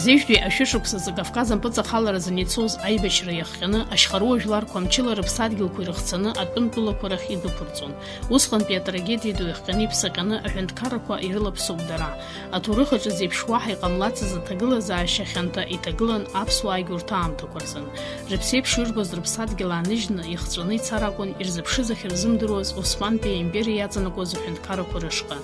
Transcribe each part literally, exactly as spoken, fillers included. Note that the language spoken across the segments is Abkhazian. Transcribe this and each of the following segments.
Зежәтәи ашәышықәсазы Кавказ ампыҵахаларазын ицоз аибашьра иахҟьаны, ашьхарыуа жәларқәа мчыла рыԥсадгьылқәа ирыхцаны атәым тәылақәа рахь идәықәырҵон. Усҟантәи атрагедиа ду иахҟьаны иԥсаҟьаны аҳәынҭқаррақәа ирылаԥсоуп дара. Аҭоурых аҿы зеиԥш уаҳа иҟамлацыз аҭагылазаашьа хьанҭа иҭагылан аԥсуаагьы урҭ аамҭақәа рзын. Рыԥсеиԥш ирбоз рыԥсадгьыл ааныжьны, ихҵәаны ицар акәын ирзыԥшыз ахьырзымдыруаз Османтәи аимпериа иаҵанакуаз аҳәынҭқаррақәа рышҟа.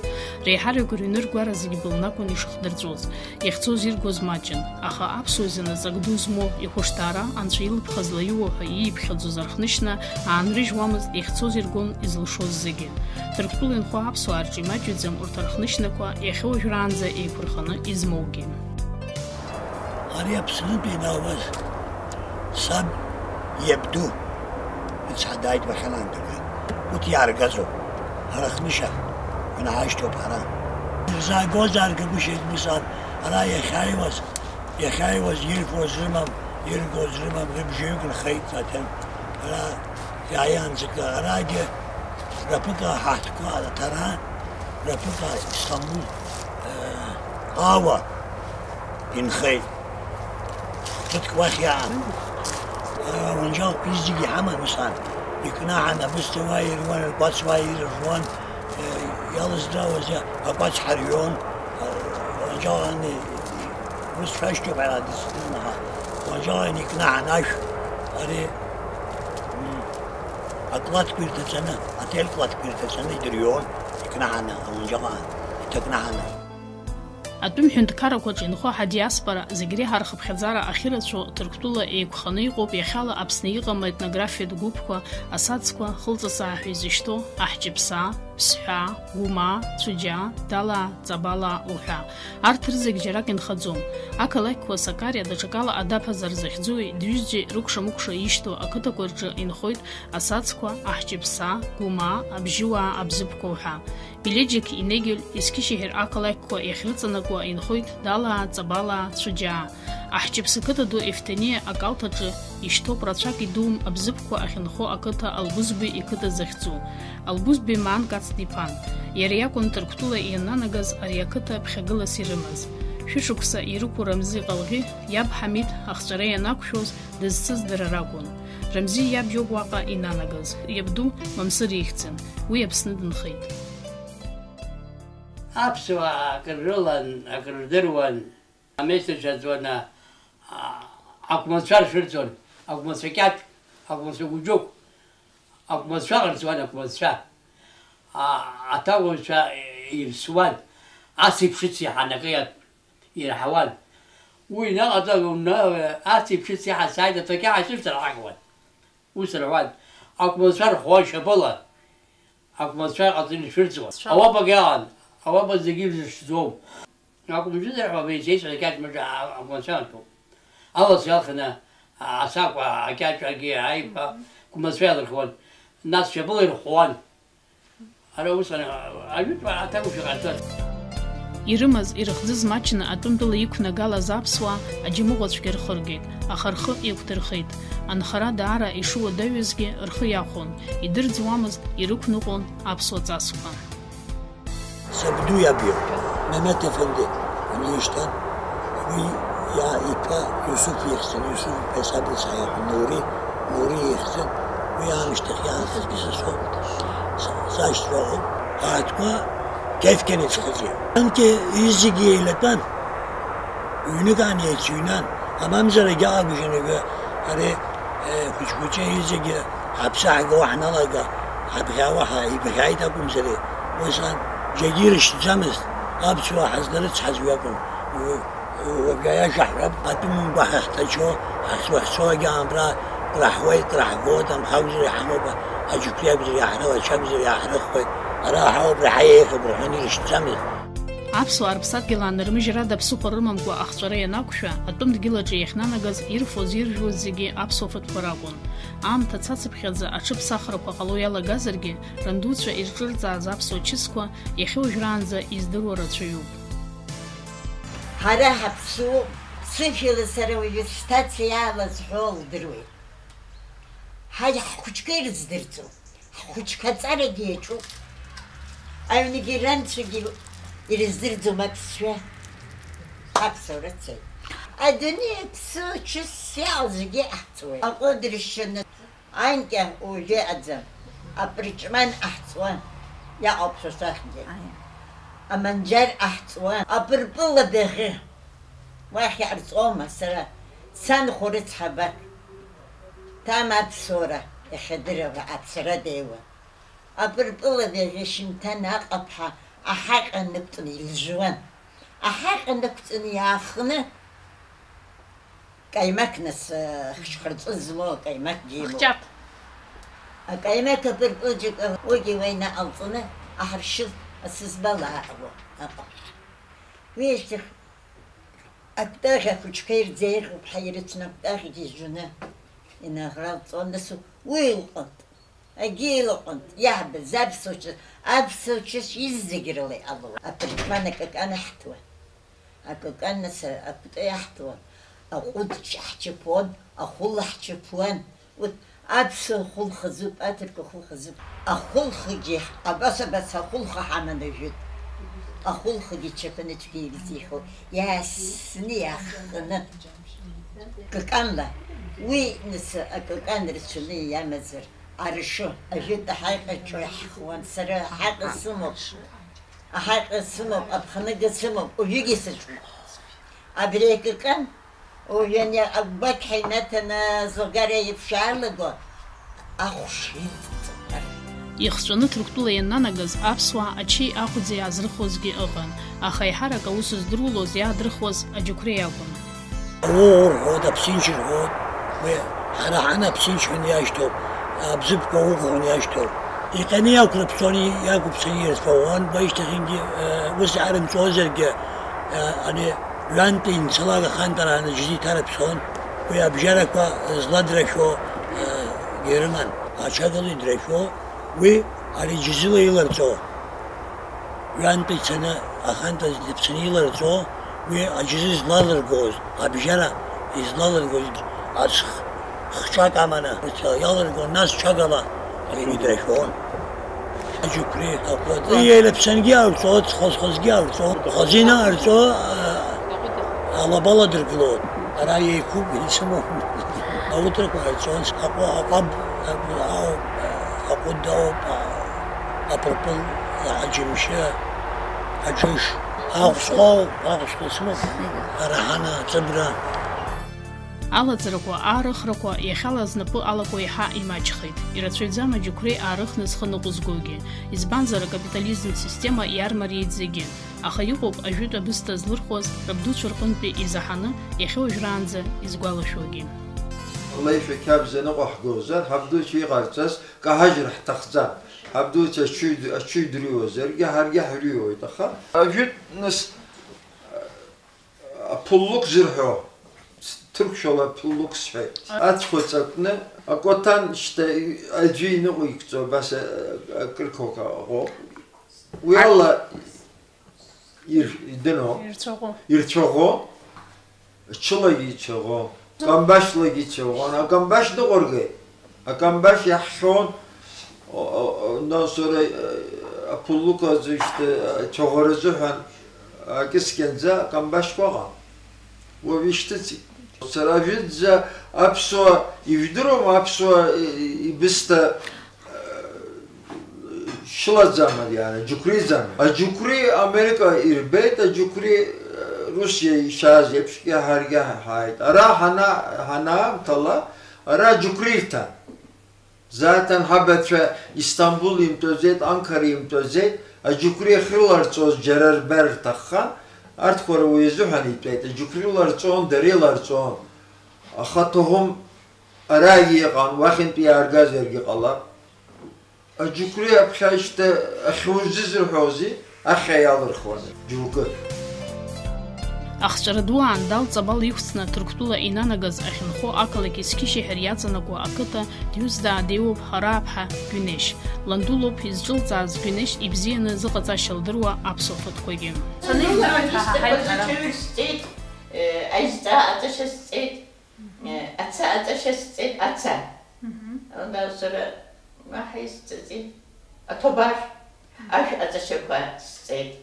Реиҳараҩык рыҩны ргәара зегьы былны акәын ишыхдырҵәоз. Иахьцоз иргоз маҷын, аха аԥсуа изы наҵак ду змоу, ихәышҭаара анцәа илыԥхаз лаиуа ҳәа ииԥхьаӡоз архнышьна аанрыжьуамызт, иахьцоз иргон изылшоз зегьы. Ҭырқәтәыла инхо аԥсуаа рҿы имаҷҩӡам урҭ архнышьнақәа иахьа уажәраанӡа еиқәырханы измоугьы. Ари Аԥснынтәи ианалбаз саб иабду ицҳа дааит уахьанаамҭақәа. Урҭ иааргазоуп. Арахныша, унаҳашьҭоуп ҳара. Ирзаагозар аргагәышьеит, ус ан, ара иахьааиуаз, иахьааиуаз ирфоз рымам, иргоз рымам, рыбжаҩык нхеит, аҭел. Ара иааиаанӡакы, арагьы раԥык аҳаҭқәа аҭара, раԥык Истамбул, э, ҟаауа инхеит. Ҭыԥк уахь иаан. Ауанџьалқәа зегьы иҳаман ус ан. Икнаҳан абысҭа уаа ирыуан, ркәац уаа ирыжуан, иалыздрауаз акәац ҳарҩон. Ауанџьалқәа ус шәашьҭоуп ара дысныҳәа. Ауанџьалқәа икнаҳан ашә, ари, м, аклаҭқәа ирҭаҵаны, аҭел клаҭқәа ирҭаҵаны идырҩон, икнаҳаны ауанџьалқәа иҭакнаҳаны. Атәым ҳәынҭқаррақәаҿы инхо ҳадиаспора зегь реиҳа рхыԥхьаӡара ахьырацәоу Ҭырқәтәыла еиқәханы иҟоуп иахьала Аԥсны иҟам аетнографиатә гәыԥқәа, асацқәа, хылҵысаа ҳәа изышьҭоу, Аҳҷыԥсаа, Ԥсҳәаа, Гәымаа, Цәыџьаа, Далаа, Ҵабалаа уҳәа. Арҭ рызегь џьарак инхаӡом. Ақалақьқәа Сакариа даҽакала Адаԥазар захьӡуи, Дҩыжьӡеи рыкәша-мыкәша ишьҭоу ақыҭақәа рҿы инхоит асацқәа, Аҳҷыԥсаа, Гәымаа, Абжьыуаа, Абзыԥқәа уҳәа. Билеџьик, Инегель, Есқьышьеиҳер ақалақьқәа иахьрыҵанакуа инхоит Далаа, Ҵабалаа, Цәыџьаа. Аҳҷыԥсы қыҭа ду Ефҭениа акалҭ аҿы ишьҭоуп рацәак идуум Абзыԥқәа ахьынхо ақыҭа Албузбеи иқыҭа захьӡу. Албузбеи Маан Кацҭ-иԥан. Иара иакәын Ҭырқәтәыла ианнанагаз ари ақыҭа ԥхьагылас ирымаз. Шәышықәса ирықәу Рамзи Ҟалӷьи иаб Ҳамиҭ ахҵәара ианақәшәоз дызцыз дара ракәын. Рамзи иаб иоуп уаҟа инанагаз. Иабду Мамсыр ихьӡын. Уи Аԥсны дынхеит. Аԥсуаа акыр рылан, акыр рдыруан, амеҭа шәаӡуан, а, ақәмацәа ршәырҵон, ақәмацәа кьаҿ, ақәмацәа гәыџьықә, ақәмацәа ҟарҵуан, ақәмацәа. А, аҭауаҩцәа ирсуан, ас иԥшыц иаҳа анакы иа-, ирҳауан. Уи наҟ-ааҟ, ас иԥшыц иаҳа сааит, аҭакьаҳ ишәырҵар ҳахьуан. Ус рҳәан, ақәмацәа рхуан шьапыла, ақәмацәа ҟаҵаны ишәырҵуан. Цәа- Ауапак иаан, ауапа зегьы ирзыԥшӡом. Ақәымжәыда ҳәа абри исеицәаз акьаҿ маҿы а-, ақәмацәа анҭоуп. Алас иалхны асакәа, акьаҿ, агьи, аиқәа, қәмацәа иалырхуан. Нас шьапыла ирхуан. Ара усҟан ажәытәқәа аҭакәажә ҟарҵон. Ирымаз, ирыхӡыз маҷны атәымтәыла иқәнагалаз аԥсуаа аџьамыӷәацәгьа рхыргеит, аха рхы еиқәдырхеит. Анхара даара ишыуадаҩызгьы рхы иахәон, идырӡуамызт, ирықәныҟәон аԥсуа ҵасқәа. Сабду иаб иоуп, Мемет Ефенди, уи ишьҭан, уи иа-, иԥа Иусуф ихьӡын, Иусуф иԥа саб лцәа иакәын, Нури, Нури ихьӡын, уи аамышьҭахь иаанхазгьы са соуп. Са-, сашьцәа ыҟоуп. Аҳаҭқәа кьаҿ-кьаҿ ицәхаӡеит. Анкьа изегьы еилатәан. Ҩнык аан еицыҩнан, амамзарагьы алагәыжьын, ари, э, хәыҷ-хәыҷы иҵегьы ҳаԥсы ҳгауа ҳналага, ҳабӷьаауа ҳа-, ибӷьааит акәымзар, усҟан џьаргьы ирышьҭӡамызт, аԥсуаа ҳазнарыцҳаз уи акәын. Уажәы аиаша ҳҳәап, атәым мгәа ҳахьҭачо, ҳахьцо-, ҳцо агьаамбра краҳуеит, краҳгоит, амхы акәзар иҳамоуп, аџьықәреи акәзар иаҳрылачо, акәзар иаҳрыххоит, ара ҳауп, ара ҳаиеихап рҳәон, ирышьҭӡамызт. Аԥсуаа рыԥсадгьыл аанырмыжьрада ԥсыхәа рымамкәа ахҵәара ианақәшәа, атәым дгьыл аҿы иахьнанагаз ирфоз-иржәуаз зегьы аԥсуа фатәқәа ракәын. Аамҭа цацыԥхьаӡа аҽыԥсахрақәа ҟало иалагазаргьы, рандуцәа ирҿырҵааз аԥсуа чысқәа иахьа уажәраанӡа издыруа рацәаҩуп. Ҳара ҳаԥсуоуп, сышәала сара уажәы сҭаца иаалазҳәо лдыруеит. Ҳаи, ҳхәыҷқәа ирыздырӡом, ҳхәыҷқәа аҵарагьы иаҿуп. Аҩнгьы ранцәагьы ирыздырӡом аԥсшәа, аԥсуара цеит. Адунеи аԥсуа чысс иаалаз зегьы иаҳҵуеит. Аҟәыд ршьаны. Анкьа уажәы ыҟаӡам, апырҿман ҟаҳҵуан, иаҟоуп шәа шәахьгьы. Аиа. Аманџьар ҟаҳҵуан, апырпыл абаӷьы. Уахь иҟарҵома, сара сан хәарыц ҳабак. Ҭама аԥсуара иахьадырра аԥсарада еиуан. Апырпыл абаӷьы шьымҭан аҟаԥҳа аҳаҟьа нықәҵны илжжуан. Аҳаҟьа нықәҵны иаахны, Каимақ нас, э, хышхарҵәы змоу акаимақгьы имоуп. Хҷаԥ. Акаимақ апырпылџьыка, уигьы уа инаҟалҵаны, аҳаршьыл асызбала аҟало аҟоуп. Уи ашьҭахь акәтаӷь ахәыҷқәа ирзеиӷьуп ҳәа ирыцны акәтаӷьгьы жьуны инаӷралҵон, нас уи лҟынтә, агьи лҟынтә иаҳбаз аԥсуа чыс, аԥсуа чыс иззегь рыла иҟало. Апырпыл акакан аҳҭуан. Акакан нас акәты иаҳҭуан, аҟәыд ҳчаԥон, ахәыл ҳчаԥуан. Урҭ аԥсуа хәылхазыуп, аҭырқәа хәылхазыуп. Ахәылхагьы, абас-абас ахәылха ҳаман ажәытә. Ахәылхагьы чаԥаны цәгьа ирзихуа, иаасны, иаахханы. Каканла. Уи нас акакан рацәаны иамазар, арашо, ажәытә аҳаиҟьаҿо иаҳхуан, сара аҳаиҟьа сымоуп. Аҳаҟьа сымоуп, аԥхныга сымоуп, уажәыгьы саҿуп. Абри акакан, уажәы ани агәбақь ҳаимаҭаны зыгара еиԥш иаалаго, ахәшә ирҵаҵәҟьар. Ихҵәаны Ҭырқәтәыла ианнанагаз, аԥсуаа ачеи ахәӡеи аазрыхуазгьы ыҟан, аха еиҳарак аус здырулоз иаадырхуаз аџьықәреи акәын. Ауӷә рҳәоит, аԥсынџь рҳәоит. Уи ҳара ҳан аԥсынџь ҳәа иашьҭоуп, абзыԥқәа ауӷә ҳәа иашьҭоуп. Иҟьаны иақәырԥсон, иақәыԥсаны ирфауан, ба ишьҭахьынгьы, э, ус иаарымҵуазаргьы, э, ани ҩантәи имцалак ахантәарааны џьзы иҭарыԥсон. Уи абжьарақәа зладрашәо, э, ирыман, аҽадала идрашәо, уи ари џьзыла иларҵо. Ҩантәи ицаны, ахантәаҩ дыԥсны иларҵо, уи аџьазы излалыргоз, абжьара излалыргоз аӡ х-, хҿак аманы, иалыргон, нас ҽагала идрашәон. Аџьықәреи, аҟәыд. Уи еилаԥсангьы аурҵо, хаз-хазгьы аурҵо, хазина арҵо, а, алабала дыргылон. Ара еиқәуп, исымоуп. Ауҭрақәа ҟаиҵон, аҟәа-, аҟәаб, аҟәа-, аҟәыд ауп, а-, апырпыл, аџьымшьы, аџьыш, аӷәсҟәа, аӷәсҟәа сымоуп, араҳана, аҵыбра. Алаҵарақәа, аарыхрақәа иахьала знапы алаку еиҳа имаҷхеит. Ирацәаҩӡам аџьықәреи аарыхны зхы ныҟәызгогьы, избанзар, акапитализмтә система иармариеит зегьы. Аха иҟоуп ажәытә абысҭа злырхуаз рабдуцәа рҟынтәи изаҳаны иахьа уажәраанӡа изгәалашәогьы. Алеишәа қьабз аныҟаҳгозар, ҳабдуцәа иҟарҵаз каҳажьыр ҳҭахӡам. Ҳабдуцәа ачыҩ-, ачыҩ дырҩуазаргьы, ҳаргьы ҳрыҩуеит, аха ажәытә нас, аԥуллук зырҳәо, ҭырқәшәала аԥуллук сҳәеит. Ацәқәа ҵакны, акәаҭан шьҭа аӡәы иныҟәигӡо, абас, а-, акырқәак ыҟоуп. Уи ала ир-, идыруа, ирцәаӷәо. Ирцәаӷәо, ҽылагьы ицәаӷәо, камбашьлагьы ицәаӷәон. Акамбашь ныҟәыргеит. Акамбашь иаҳхьон, о, о, о, нас ара, э, аԥуллук азы ишьҭа, э, ацәаӷәара азыҳәан акьыскьанӡа акамбашьқәа ыҟан. Уажә ишьҭыҵит. Сара ажәытәӡа аԥсуа, ижәдыруама аԥсуа, э, ибысҭа, э, Шьлаӡам ари, ара, џьықәреиӡам. Аџьықәреи Америка ирбеит, аџьықәреи, э, Русиа ишааз еиԥшгьы ҳаргьы ҳааит. Ара ҳана-, ҳанаамҭала, ара аџьықәреи рҭан. Заҭан ҳабацәа Истамбул имтәаӡеит, Анқара имтәаӡеит, аџьықәреи ахьрыларҵоз џьара рбар рҭаххан, арҭқәа уи азыҳәан итәеит, аџьықәреи ларҵон, дара иларҵон. Аха Ҭоҳом арагьы иҟан, уахьынтәи иааргазаргьы ҟалап. Аџьықәреи аԥхьа ишьҭа ахьурӡы зырҳәозеи, ахьа иалырхуан џьоукы. Ахҵәара ду аан Дал Ҵабал иқәҵны Ҭырқәтәыла инанагаз ахьынхо ақалақь Есқьышьеиҳар иаҵанакуа ақыҭа диҩыза-даадеиуоуп Ҳарааԥҳа Гәинеш. Ланду лоуп изҿылҵааз Гәинеш ибзианы зыҟаҵашьа лдыруа аԥсуа фатәқәагьы. Сынеилоит ҳәа ҳаҳаит ҳара. Аҩыр сҵеит, э, аизҵаа аҵашьа сҵеит. Э, аца аҵашьа сҵеит, аца. Мгм. Ана сара уаҳа исҵази? Аҭобар. Ашә аҵашьақәа сҵеит.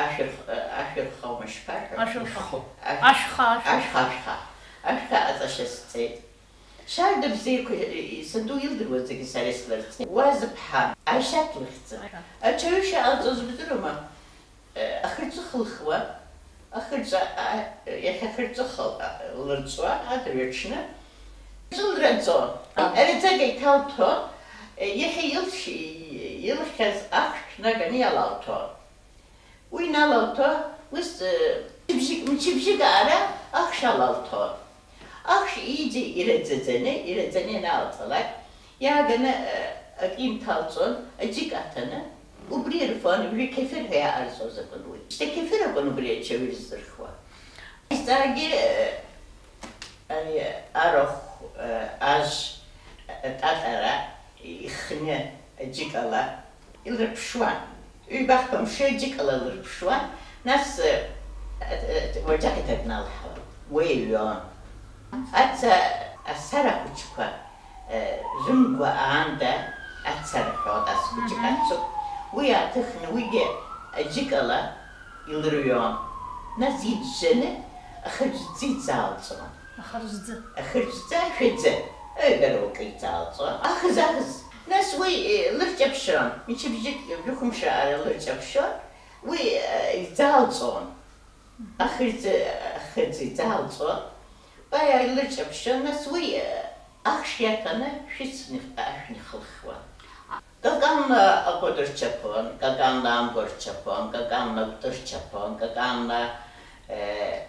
Ашәырх-, э, ашәырхаума шԥарҳәо? Ашәырхо. Ашә-, ашәха, ашәырхо. Ашәха, ашәха. Ашәха аҵашьа сҵеит. Шьарда бзиақәа, э, санду илдыруаз зегьы сара ислырҵеит. Уа зыԥҳа, Аишаҭ лыхьӡын. Аишаҭ. Аҽаҩышьа алҵоз бдыруама? Ахырҵәы хылхуа, ахырҵәы, а, иахьа ахырҵәы хыл-, а, лырҵәуа адырҩаҽны, ҿылраӡо, араӡага иҭалҭәо, иахьа илшь-, илхьаз ахш наганы иалалҭәо. Уи налалҭәо, ус, мчыбжьык, мчыбжьык аара ахш алалҭәо. Ахш ииӡа ираӡаӡаны, ираӡаны ианаалҵалак, иааганы, э, акы инҭалҵон, аџьык аҭаны, убри ирфон, уажәы кефир ҳәа иаҟарҵоз акәын уи. Шьҭа кефир акәын убри ачаҩыр ззырхуа. Аизҵаагьы, э, ари арахә, э, ажә, э, татара ихны аџьыкала илырԥшуан. Ҩбахԥа мшы џьыкала лырԥшуан, нас, э, э, уаџьаҟ иҭакналҳауан, уи иҩуан. Аца асара хәыҷқәа, э, рымгәа аанда ацара ҳәа ас хәыҷык Мгм. ацуп. Уи ааҭыхны уигьы аџьыкала илырҩуан. Нас иӡәӡәаны ахырӡәӡәы иӡаалҵон. Ахырӡәӡәы. Ахырӡәӡәы, ашәаӡы, аҩбароуп иӡаалҵон. Ахыз, ахыз. Нас уи, э, лырҷаԥшьон, мчыбжьык жәохә мшы ара лырҷаԥшьон, уи, э, иӡаалҵон. Ахырӡ, ахырӡ иӡаалҵон. Уи лырҷаԥшьон, нас уи, э, ахш иаҭаны шәицны ашә нихылхуан. Каканла акәыт рчаԥон, каканла амгәа рчаԥон, каканла акәты рчаԥон, каканла, э,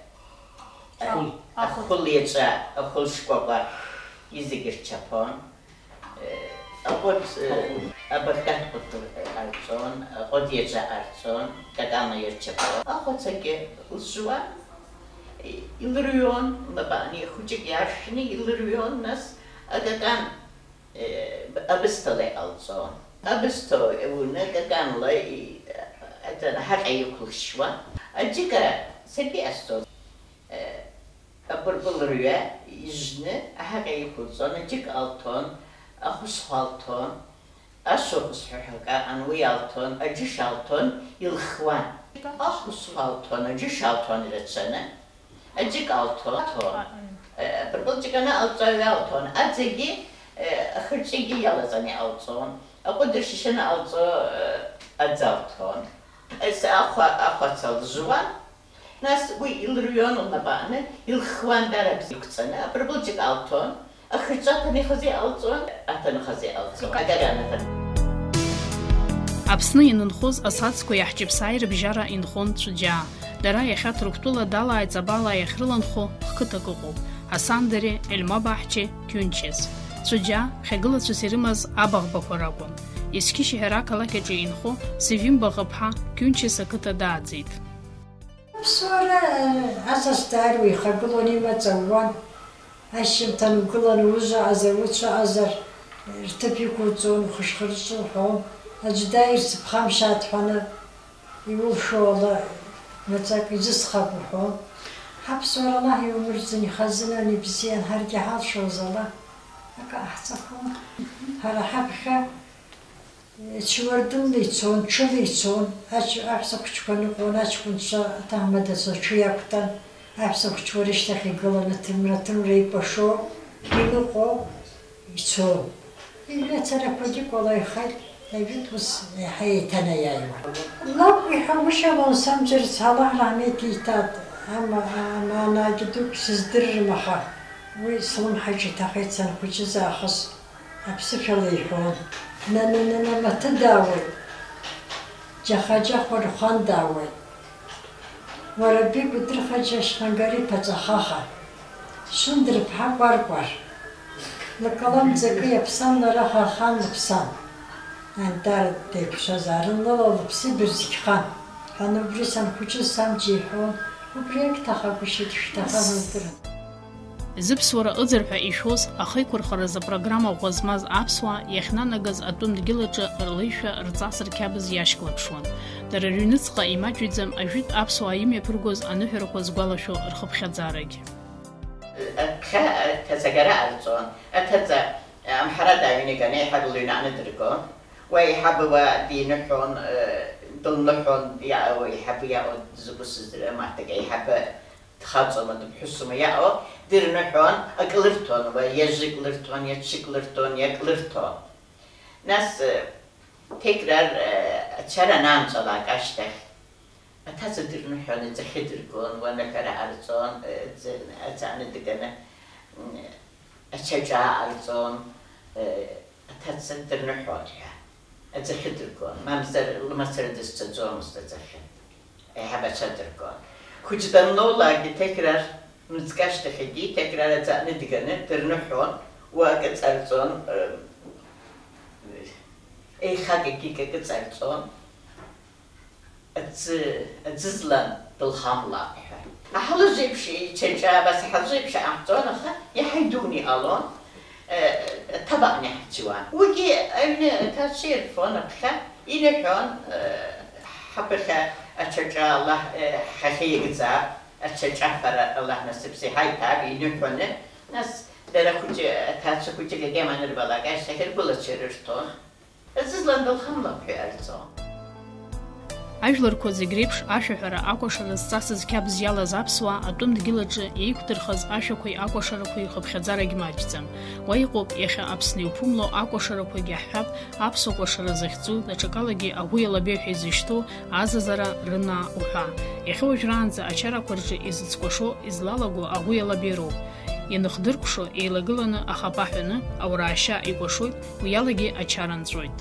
Ахәыл. Ахәыл иаҵәа, ахәыл шкәакәа, изегьы рчаԥон. Э, аҟәыд, э, абахҭаҭ ҟәыд ҟарҵон, аҟәыд иаҵәа ҟарҵон, каканла ирчаԥон. Ахәацагьы лжуан, и-, илырҩон, лнапаҟны хәыҷык иаршәны илырҩон, нас акакан, э, абысҭала иҟалҵон. Абысҭа уны, каканла и-, аҵан аҳаҟьа иқәылшьуан. Аџьыка саргьы иҟасҵон. Абырбылрҩа ижны аҳаҟьа иқәылҵон, аџьыка алҭон, ахәысхәа алҭон, ашәахәысхәа ҳәа акы аҟан, уи алҭон, аџьыш алҭон, илхуан. Ахәысхәа алҭон, аџьыш алҭон ирацәаны, аџьыка алҭон, алҭон. Абырбыл џьыка анаҟалҵо аҩы алҭон, аӡагьы, ахырҵәигьы иалаҵаны иҟалҵон, аҟәыд ршьышьы анаҟалҵо, аӡы алҭон. Ес ахәа, ахәаца лжуан. Нас уи илырҩон лнапаҟны, илхуан дара бзиа иқәҵаны, абырбылџьык алҭон, ахырҵәаҭаны ихазы иҟалҵон, аҭанхазы иҟалҵон, агаранаҭан. Аԥсны ианынхоз асаӡқәа иаҳҷыԥсааи рыбжьара инхон Цәыџьаа. Дара иахьа Ҭырқәтәыла далааи Ҵабалаа иахьрыланхо хқыҭак ыҟоуп, Ҳасан Даре, Ельма Баҳче, Қьунчес. Цәыџьаа хьагылацәас ирымаз абаӷбақәа ракәын. Есқьышьеиҳар ақалақь аҿы инхо Севим Баӷаԥҳа Қьунчес ақыҭа дааӡеит. Аԥсуара, асас дааир уихагылон, имаҵ аууан. Ашьжьымҭан угылан, ужәаҟазар, уцәаҟазар, рҭыԥ иқәуҵон, ухышхырҵәы уҳәон. Аӡә дааир, сыԥхамшьааит ҳәаны, иулшо ала маӡак изысхап уҳәон. Ҳаԥсуара Аллаҳ иумырӡын, ихазынан, ибзиан, ҳаргьы ҳалшоз ала акы ҟаҳҵахуан. Ҳара ҳаԥхьа Чуардынла ицон, ҽыла ицон, ач-, аҳәса хәыҷқәа ныҟәон, аҷкәынцәа аҭаҳмадацәа аҽы иақәтәан, аҳәса хәыҷқәа рышьҭахь игылан, аҭымра-ҭымра икәашо, иныҟәо ицон. Иҩацарақәагьы кәалаҩхеит, ажәытә ус еиҳа еиҭанаиааиуан. Лакә иҳәагәышьалон самџьырц, Аллаҳ раҳмеҭ иҭат, Ама, амаанаагьы дук сыздыррым, аха уи слымҳаҿ иҭахеит санхәыҷыз аахыс аԥсышәала иҳәон. Нананана маҭыдаауеит, џьаха-џьахәа рхәандаауеит. Уара бигәа дырхаџьа шьхангари ԥаҵахаха, Шәындырԥҳа кәаркәар. Лкалам ӡакы иаԥсан лара ҳахан лыԥсан. Антар деиқәшәазаарын лыла лыԥсы бырзқьхан. Ҳәаны убри санхәыҷыз самџьеиҳәон, убри агьҭахагәышьеит шәҭахаз лдырын. Зыԥсуара ыӡыр ҳәа ишәоз ахеиқәырхаразы апрограмма ӷәӷәа змаз аԥсуаа иахьнанагаз атәым дгьылаҿы рлеишәа, рҵас, рқьабз иашьклаԥшуан. Дара рыҩныҵҟа имаҷҩӡам ажәытә аԥсуаа имҩаԥыргоз аныҳәарақәа згәалашәо рхыԥхьаӡарагь. Аԥхьа аҭаҵагара ҟарҵон. Аҭаҵа амҳара дааҩнаганы аиҳабы лыҩны анадыргон. Уа аиҳабы уа диныҳәон, э, дылныҳәон, иа-, уа аиҳабы иаауа дызусҭаз маҭак аиҳабы дхаҵоума, дыԥҳәысума иаауа, дырныҳәон, акы лырҭон, уа иажык лырҭон, иаҽык лырҭон, иак лырҭон. Нас, э, ҭекрар, э, ачара анаанҵәалак ашьҭахь, аҭаца дырныҳәон, аӡахьы дыргон, уа аныҳәара ҟарҵон, э, аӡы, аӡы аныдганы, м, ачаиҿаа ҟарҵон, э, аҭаца дырныҳәон ҳәа, аӡахьы дыргон, мамзар лымацара дызцаӡомызт аӡахьы, аиҳабацәа дыргон. Хәыҷ данлоулакгьы ҭекрар мыӡк ашьҭахьгьы ҭекрар аӡы аныдганы дырныҳәон, уа акы ҵарҵон, э, еихак егьик акы ҵарҵон. Аӡы, аӡы злан дылхамлап ҳәа. Аҳалыжә еиԥш ичаиҿаа абас аҳалыжә еиԥш иҟаҳҵон, аха иаҳа идуны иҟалон, э, ҭабаҟны иҳарчуан. Уигьы аҩны аҭаацәа ирфон аԥхьа, иныҳәон, э, ҳаԥхьа ачаиҿаа Аллаҳ, э, ҳахьеигӡа, ачаиҿафара Аллаҳ насыԥс иҳаиҭап, иныҳәоны, нас дара хәыҷы, аҭаацәа хәыҷык агьама анырбалак ашьҭахь ргәылацәа ирырҭон. Аӡызлан дылхамлап ҳәа иҟарҵо. Ажәларқәа зегь реиԥш ашәаҳәара, акәашара зҵасыз қьабз иалаз аԥсуаа атәым дгьылаҿы еиқәдырхаз ашәақәеи акәашарақәеи рхыԥхьаӡарагь маҷӡам. Уа иҟоуп иахьа Аԥсны иуԥымло акәашарақәагьы, ҳҳәап, аԥсуа кәашара захьӡу, даҽакалагьы агәы иалабеи ҳәа изышьҭоу, азазара, рынаа уҳәа. Иахьа уажәраанӡа ачарақәа рҿы изыцкәашо, излалаго агәы иалабеи роуп. Ианыхдыркәшо, еилагыланы ахапа ҳәаны, аураашьа икәашоит, уи алагьы ачара нҵәоит.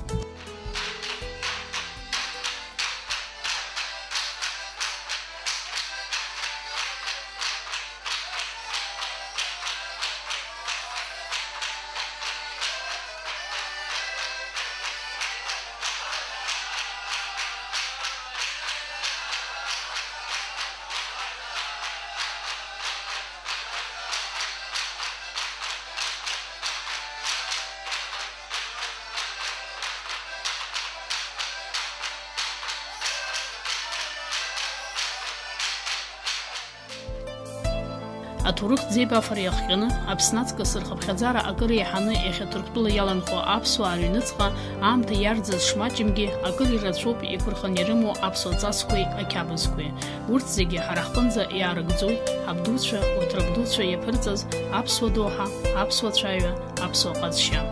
Аҭоурыхтә ӡеибафара иахҟьаны, Аԥсны аҵкыс рхыԥхьаӡара акыр еиҳаны иахьа Ҭырқәтәыла иаланхо аԥсуаа рыҩныҵҟа аамҭа иарӡыз шмаҷымгьы, акыр ирацәоуп еиқәырханы ирымоу аԥсуа ҵасқәеи ақьабзқәеи. Урҭ зегьы ҳара ҳҟынӡа иаарыгӡоит ҳабдуцәа, урҭ рабдуцәа иаԥырҵаз аԥсуа доуҳа, аԥсуа цәаҩа, аԥсуа ҟазшьа.